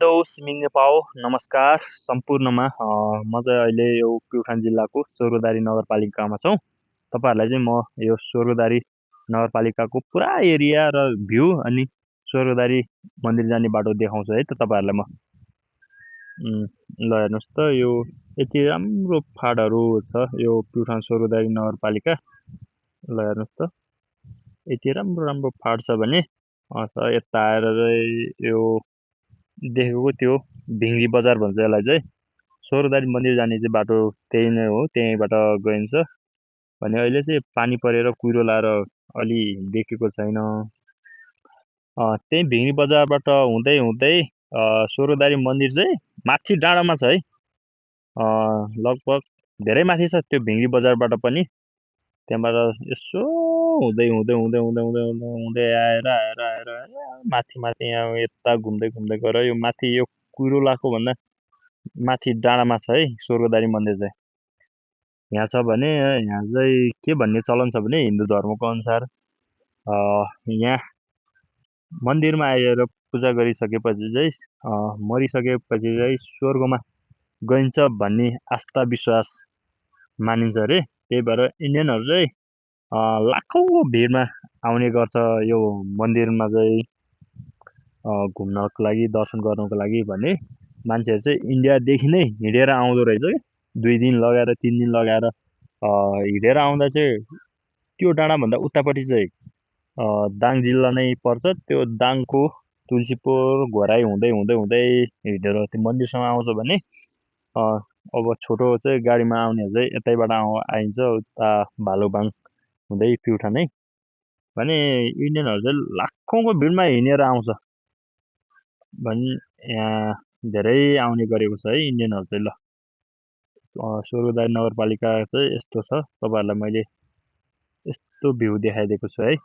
Hello सिमिङ Nepal नमस्कार सम्पूर्णमा म चाहिँ अहिले यो प्युठान जिल्लाको स्वर्गदारी नगरपालिकामा छौँ। तपाईँहरूलाई चाहिँ म यो स्वर्गदारी नगरपालिकाको पुरा एरिया र भ्यू अनि स्वर्गदारी मन्दिर जाने बाटो देखाउँछु है त तपाईँहरूलाई म। ल हेर्नुहोस् त यो यति राम्रो फाँटहरू छ यो प्युठान स्वर्गदारी नगरपालिका। ल हेर्नुहोस् त यति राम्रो राम्रो फाँट छ भने यता आएर चाहिँ यो देखेको त्यो भिङ्गी बजार भन्छ यसलाई चाहिँ स्वर्गदारी मन्दिर जाने चाहिँ बाटो त्यही नै हो, त्यहीँबाट गइन्छ भने अहिले चाहिँ पानी परेर कुहिरो लाएर अलि देखेको छैन। त्यही भिङ्गी बजारबाट हुँदै हुँदै स्वर्गदारी मन्दिर चाहिँ माथि डाँडामा छ है। लगभग धेरै माथि छ त्यो भिङ्गी बजारबाट पनि। त्यहाँबाट यसो हुँदै हुँदै हुँदै हुँदै हुँदै हुँदै हुँदै आएर आएर आएर माथि माथि यहाँ यता घुम्दै घुम्दै गएर यो माथि यो कुइरोलाको भन्दा माथि डाँडामा छ है स्वर्गदारी मन्दिर चाहिँ। यहाँ छ भने यहाँ चाहिँ के भन्ने चलन छ भने हिन्दू धर्मको अनुसार यहाँ मन्दिरमा आएर पूजा गरिसकेपछि चाहिँ मरिसकेपछि चाहिँ स्वर्गमा गइन्छ भन्ने आस्था विश्वास मानिन्छ अरे। त्यही भएर इन्डियनहरू चाहिँ लाखौँको भिडमा आउने गर्छ यो मन्दिरमा चाहिँ घुम्नको लागि दर्शन गर्नको लागि भने मान्छेहरू चाहिँ इन्डियादेखि नै हिँडेर आउँदो रहेछ कि 2 दिन लगाएर 3 दिन लगाएर हिँडेर आउँदा चाहिँ त्यो डाँडाभन्दा उतापट्टि चाहिँ दाङ जिल्ला नै पर्छ। त्यो दाङको तुलसीपुर घोराई हुँदै हुँदै हुँदै हिँडेर त्यो मन्दिरसम्म आउँछ भने अब छोटो चाहिँ गाडीमा आउनेहरू चाहिँ यतैबाट आइन्छ उता भालुबाङ हुँदै प्युठानै भने इन्डियनहरू चाहिँ लाखौँको भिडमा हिँडेर आउँछ भने यहाँ धेरै आउने गरेको छ है इन्डियनहरू चाहिँ। ल स्वर्गदारी नगरपालिका चाहिँ यस्तो छ, तपाईँहरूलाई मैले यस्तो भ्यू देखाइदिएको छु है।